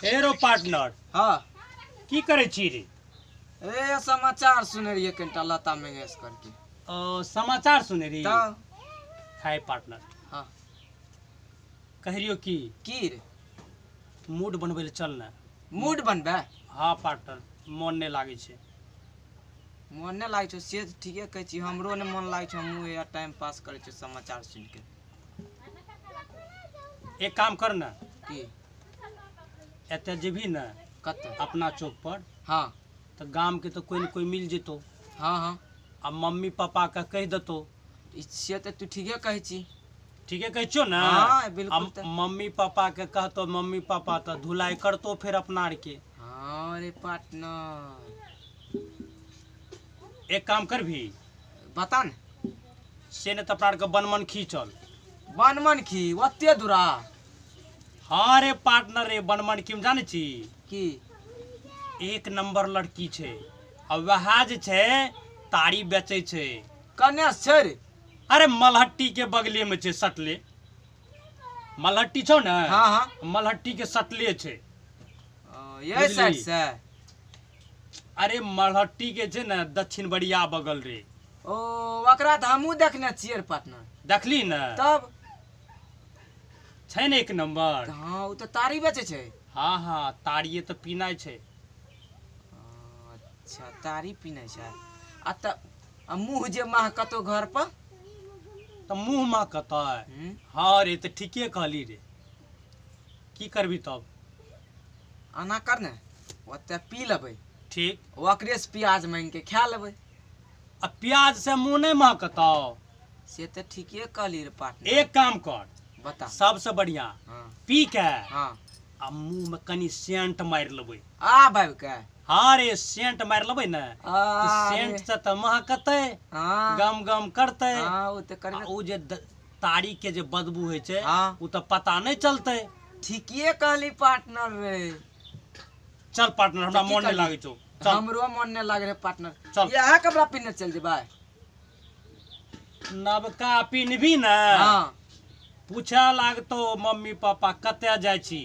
हेरो पार्टनर। हाँ की करै छी रे? ए समाचार सुनै रहियै कनिटा लता मंगेशकर के। ओ समाचार सुनै रही? तऽ हाय पार्टनर। हाँ कह रहियो की की रे? मूड बनबै लए चल ने। मूड बनबै? हाँ पार्टनर, मन नहि लागै छै। मन नहि लागै छौ से ठीके कहै छी, हमरो नहि मन लागै छौ, हमहूँ हैया टाइम पास करै छियै समाचार सुनिके। एक काम कर ने। की? एतऽ जेबही ने कतऽ? अपना चौक पर। हाँ तऽ गाम के तऽ कोई न कोई मिल जेतो। हाँ हाँ आ मम्मी पापा के कहि देतो। से तऽ तू ठीके कहै छी। ठीके कहै छियौ ने? हाँ बिल्कुल। आ मम्मी पापा के कहतो, मम्मी पापा तऽ धुलाई करतो फेर अपना आर के। हाँ रे पार्टनर। एक काम कर भी। बता ने। से ने तऽ अपना आर के बनमन खींचल। बनमन खी ओते दूरा? हाँ रे पार्टनर रे, बनमन की जानै छी? की? एक नंबर लड़की छै आ वएह जे छै तारी बेचै छै। कने छै रे? अरे मलहट्टी के बगले में छै सटले। मलहट्टी छौ ने? हाँ हाँ मलहट्टी के सटले छै। ओ, ये साइड से? अरे मलहट्टी के छै ने दक्षिण बड़िया बगल रे। ओ ओकरा तऽ हमहूँ देखने छियै रे पार्टनर। देखली ने? तब छै ने एक नंबर। हाँ ओ तऽ तारी बेचै छै। हाँ हाँ तारिये तऽ पीनाइ छै। अच्छा तारी पीनाइ छै। आ तऽ मुँह जे महकतो घर पर? तऽ मुँह महकतै? हाँ रे तऽ ठीके कहली रे। की करबी तब? आना कर ने, ओते पी लेबै। ठीक। ओकरे से प्याज मांगि के खा लेबै। आ प्याज से मुँह नहि महकतौ? से तऽ ठीके कहली रे पार्टनर। एक काम कर। बता। सबसे बढ़िया हाँ पी के हाँ आ मुँह में कनी सेंट मारि लेबै। आ बाबि के? हाँ रे सेंट मारि लेबै ने तऽ सेंट से तऽ महकतै। हाँ गम गम करतै। हाँ ओ तऽ करबे। ओ जे तारी के जे बदबू होइ छै हाँ ओ तऽ पता नहि चलतै। ठीके कहली पार्टनर रे। चल पार्टनर, हमरा मन नहि लागै छौ। चल। हमरो मन नहि लागै रे पार्टनर। चल। इएह कपड़ा पिन्हने चल जेबै? नबका पिन्हबी ने। हाँ पूछे लागतो मम्मी पापा कतऽ जाइ छी,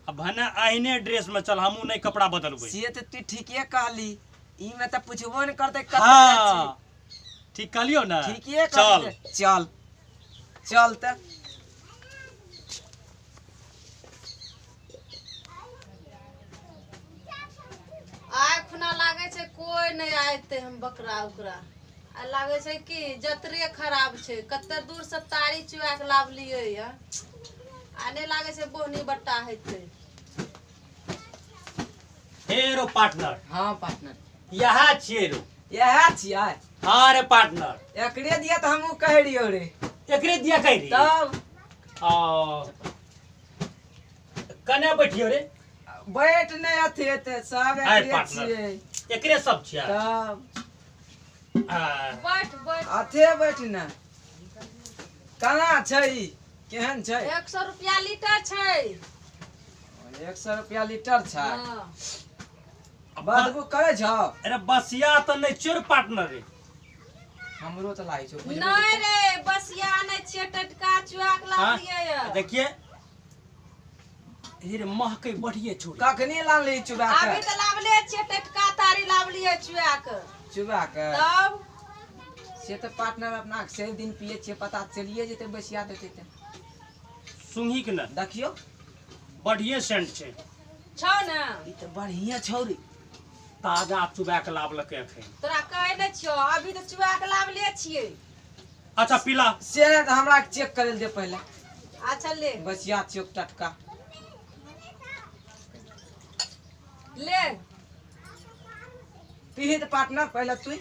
आ भने अहिने ड्रेस में चल, हमहूँ नहि कपड़ा बदलबै। से तऽ तू ठीके कहली, ई में तऽ पुछबो नहि करतै कतऽ जाइ छी। हाँ ठीक कहलियौ ने? ठीके चल कहली। चल चल तऽ। आइ खुना लागै छै कोइ नहि आयतै हम बकरा उकरा। आ लागै छै कि जतरे खराब छै, कते दूर से तारी चुआ के लाबलियै या आ नहि लागै छै बोहनी बट्टा हेतै। हे रो पार्टनर। हाँ पार्टनर। इएह छियै रो। इएह छियै? हाँ रे पार्टनर। एकरे दिया तऽ हमहूँ कहै रहियौ रे। एकरे दिया कहै रही? तब कने बैठियो रे? बैठ नहि अथी हेतै, सब आइ एकरे पार्टनर। छियै। एकरे सब छियै? तब बैठ बैठ। अथे बैठ ने। केना छै ई? केहन छै? 100 रुपया लीटर छै। 100 रुपया लीटर छै? हाँ। बदबू करै छौ? अरे बसिया तऽ नहि छियौ रे पार्टनर रे। हमरो तऽ लागै छौ। नहि रे बसिया नहि छियै, टटका चुआ के लाबलियै या। देखिए हे रे महकै बढ़िए छौ रे। कखनी लानली चुबा के? अभी तऽ लाबले छियै, टटका तारी लाबलियै चुआ के। चुबा के? तब से तऽ पार्टनर अपना से दिन पिए छियै, पता चलिए जेतै बसिया देतै तऽ। सुंघी के ने देखियौ बढ़िए सेंट छै। छौ ने? ई तऽ बढ़िए छौ रे। ताजा चुबा के लाबलकै अखन। तोरा कहै नहि छियौ, अभी तऽ चुआ के लाबले छियै। अच्छा पीला। से नहि तऽ हमरा चेक करै लए दे पहिले। अच्छा ले। बसिया छियौ टटका। ले। पीही तऽ पार्टनर पहिले तू।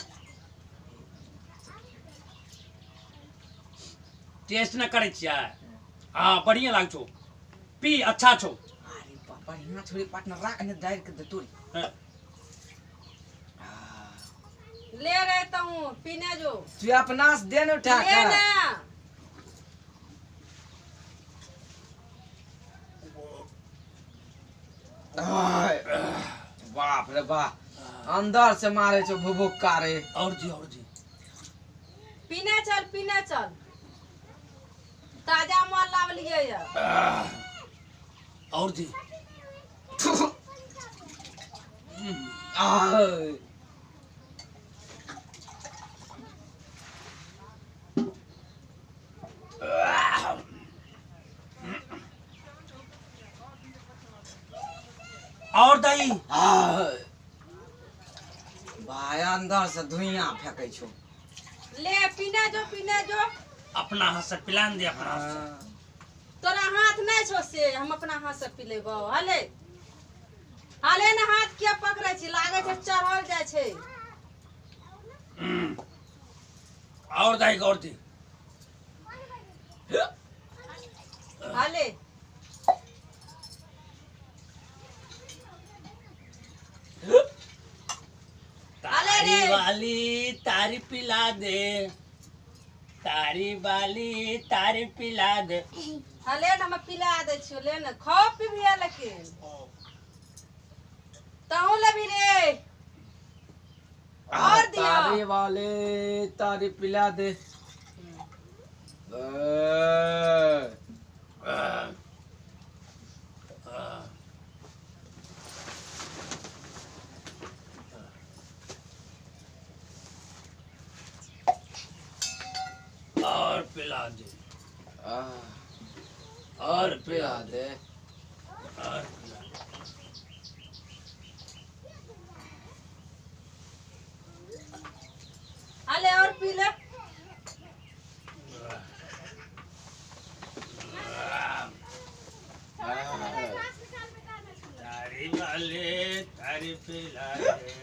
टेस्ट नहि करै छियै? हाँ बढ़िया लागै छौ, पी अच्छा छौ। अरे बढ़िया छौ रे पार्टनर, राख ने डारि के देतौ रे। ले रे तहूँ पीने जो। तू अपना से दे ने उठा ले के। ने। बाप रे बाप, अंदर से मारे छौ भुभुक्का रे। और जी और जी। पीने चल पीने चल, ताजा माल लाबलियै या। और जी। और दही भाई अंदर से धुइयां फेंकै छौ। ले पीने जो पीने जो। अपना हाथ से पिलान दे अपना हाथ से। तोरा हाथ नहीं छौ से हम अपना हाथ से पी लेबौ। हले हले ने हाथ किया पकड़ै छी लागै छै चढ़ल जाइ छै। और दही और दी। हले तारी वाली तारी पिला दे तारी वाली तारी पिला दे। हले न हम पिला दे छियो ले न खाओ पीबिया लेकिन तहु लेबी रे और दिया। तारी वाले तारी पिला दे। और पिला दे और पिला दे और पिला दे। अले और पी ले। तारी वाले तारी पिला दे।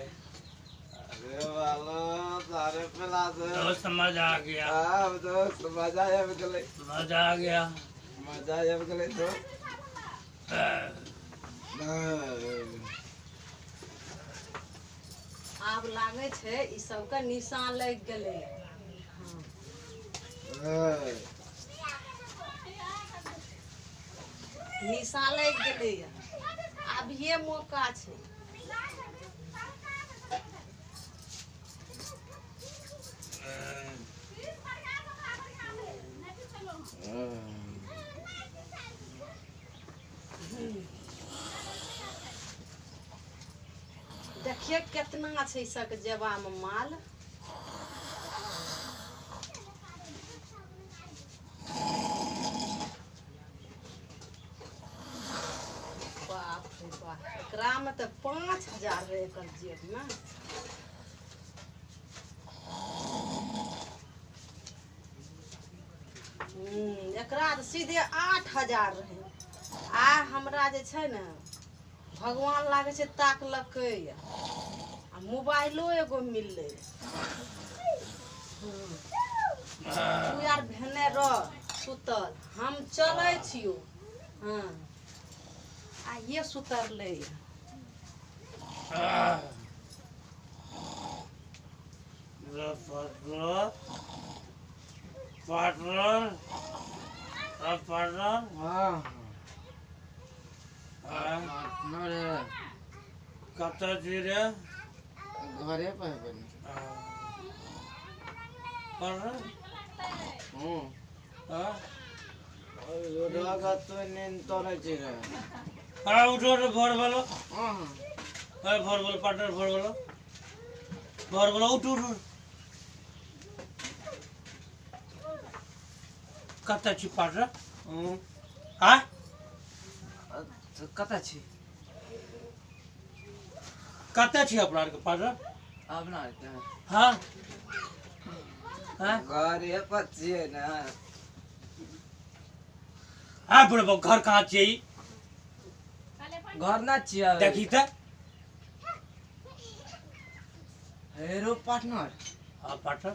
अरे वाला तारे पिला दे। दोस्त मजा आ गया। हाँ दोस्त मजा आबि गेलै। मजा आ गया। मजा आबि गेलै दोस्त। आब लागै छै ई सबके निशान लागि गेलै। निशान लागि गेलै आब ये मौका छै। देखिए कितना छै सबके जेबा में माल। बाप रे बाप एकरा में तो 5000 रहे एकर जेब में। एकरा तो सीधे 8000 रहे। आ हमरा जे छै ने भगवान लागै छै ताकलकै आ मोबाइलो एगो मिललै। तू यार भेने रह सुतल हम चलै छियौ। हाँ आ ये सुतरलै। कतऽ छी रे? घरे पर बनी। उठो रे भोर भेलो। भोर भेलो पार्टनर भोर भेलो भोर भेलो उठ उठ। कतऽ छी पार्टनर? आँ कतऽ छी? कतऽ छी अपना आरके पार्टनर? अपना आरके हाँ हाँ घरे पर छियै ने। हाँ बुढ़बो घर कहाँ छियै? घर ना छियै। देखी तऽ हेरो पार्टनर। हाँ पार्टनर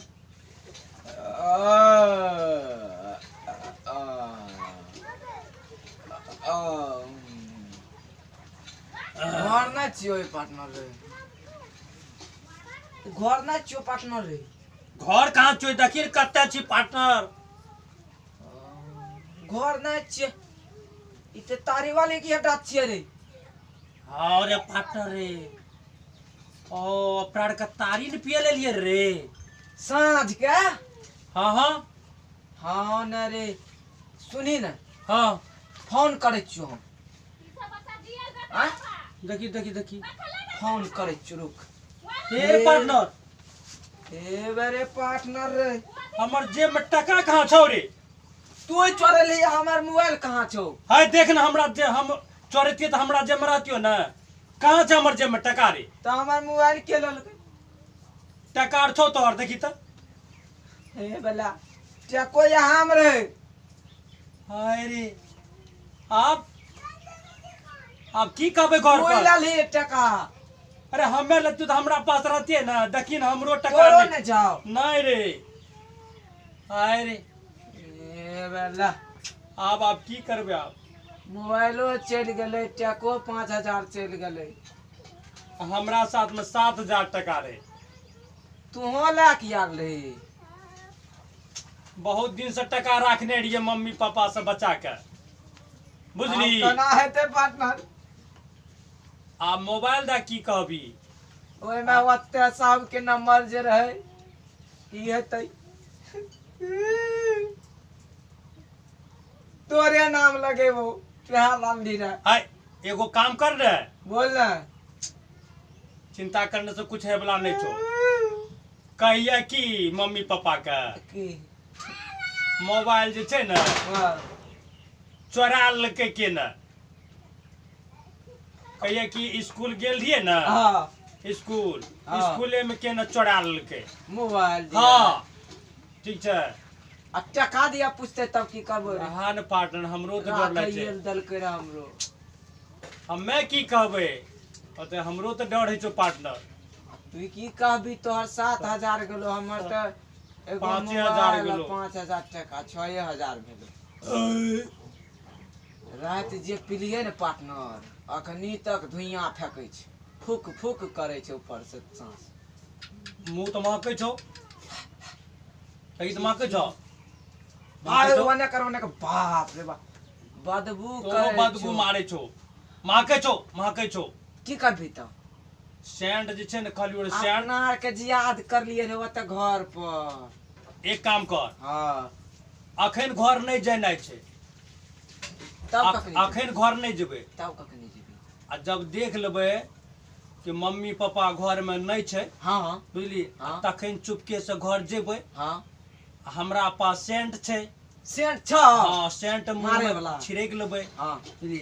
घर ना छियै पार्टनर रे। घर ना छियो पार्टनर रे। घर कहाँ छियो? देखी कतऽ छी पार्टनर। घर ना छियै ई ते तारी वाले की हटा छियै रे। हाँ रे पार्टनर रे। ओ अपना के तारी ने पिए लेलिए रे साँझ के। हाँ हाँ हाँ न रे सुनी न। हाँ फोन करै छियो हम। देखी देखी देखी फोन करै छी रुक। हे पार्टनर, हे बरे पार्टनर रे, हमर जेब में टका कहाँ छौ रे? तू चोरली हमर मोबाइल कहाँ छौ? है देख ना, हमरा जे हम चोरतियै तऽ हमरा जेब में रहतियो ने। कहाँ छै हमर जेब में टका रे? तऽ हमर मोबाइल के लेलकै? टका आर छौ तोहर? देखी तऽ। हे बला टको यहाँ में रहे। हाय रे, आप आप की कहबै घर तू पर? ललही टका। अरे हमे लेतियो तऽ हमरा पास रहतियै ने। देखी ने हमरो टका तोरो नहि ने जाओ। नहीं रे, हाय रे। हे बला आब आप की करबै? आब मोबाइलो चलि गेलै, टको 5000 चलि गेलै। हमरा साथ में 7000 टका रहे। तूहो लए के आयल रही? बहुत दिन से टका राखने रहिए मम्मी पापा से बचा के, बुझली? आब केना हेतै पार्टनर? आ मोबाइल दा की कहबी? ओहिमे ओते सबके नंबर जे रहै, की हेतै? तोरे नाम लगेबो, तुहा लामली रहे। आय एगो काम कर रे। बोल ना। चिंता करने से कुछ है वाला नहीं छो। कहिया की मम्मी पापा के की मोबाइल जे छै ने हाँ, चोरा लेलकै के ने। कहिया कि स्कूल गेल रहिए ने, हाँ स्कूल हाँ। स्कूले में के ने चोरा लेलकै मोबाइल दिया। हाँ ठीक छै। आ टका दिया पूछते तब की करबो रे? हाँ ने पार्टनर, हमरो तऽ डर लागै छै। राखैये देलकै रे हमरो। हमे की कहबै, ओते हमरो तऽ डर होइ छौ पार्टनर। तू की कहबी, तोहर 7000 गेलो, हमर तऽ एगो 5000 मोबाइल आ गेलो। 5000 टका 6000 भेलो। राति जे पिलियै ने पार्टनर, अखनी तक धुइयां फेकै छै, फूक फूक करै छै ऊपर से सांस। मुँह तऽ महकै छौ, तऽ महकै छौ। अरे ओने कर ओने कर, बाप रे बाप बदबू तोरो करै बदबू छौ। मारै छौ, महकै छौ, महकै छौ। की करबी तऽ? सेंट जे छै ने कहलियौ रे सेंट। अपना आर के जे याद करलियै रे ओतऽ घर पर। एक काम कर, हाँ अखन घर नहि जेनाइ छै। तब कखनी जेबी? अखन घर नहि जेबै। तब कखनी जेबी? आ जब देख लेबै कि मम्मी पापा घर में नहि छै, हाँ बुझली? हाँ। तखन चुपके से घर जेबै। हाँ हमरा पास सेंट छै। सेंट छौ? हाँ सेंट मुँह मारे में वाला। छिड़क लेबै, हाँ बुझली?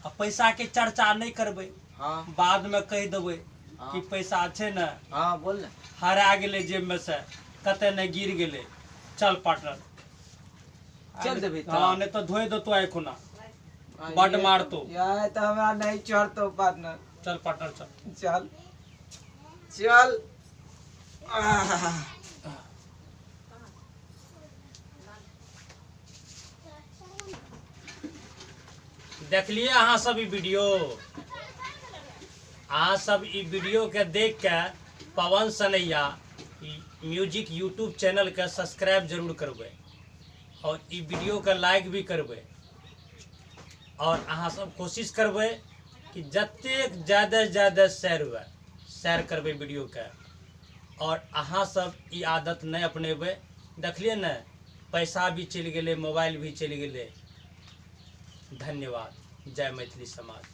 आ पैसा के चर्चा नहि करबै, हाँ बाद में कहि देबै हाँ। कि पैसा छै ने हाँ बोल ने। हरा गेलै जेब में से, कते ने गिर गेलै। चल पार्टनर चल देबै तऽ? हाँ नहीं तो धोए देतो आइ खुना, बड मारतो। यार तऽ हमरा नहीं छोड़तो पार्टनर। चल पार्टनर चल। चल चल। आह। देखलिए अहाँ सब ई वीडियो? अहाँ सब ई वीडियो के देख के Pawan Sanaiya music YouTube channel के सब्सक्राइब जरूर करबै और ई वीडियो के लाइक भी करबै। और अहाँ सब कोशिश करबै कि जतेक ज़्यादा से ज़्यादा शेयर हुए शेयर करबै वीडियो के। और अहाँ सब ई आदत नहीं अपनेबै। देखलिए ने पैसा भी चलि गेलै, मोबाइल भी चलि गेलै। धन्यवाद। जय मैथिली समाज।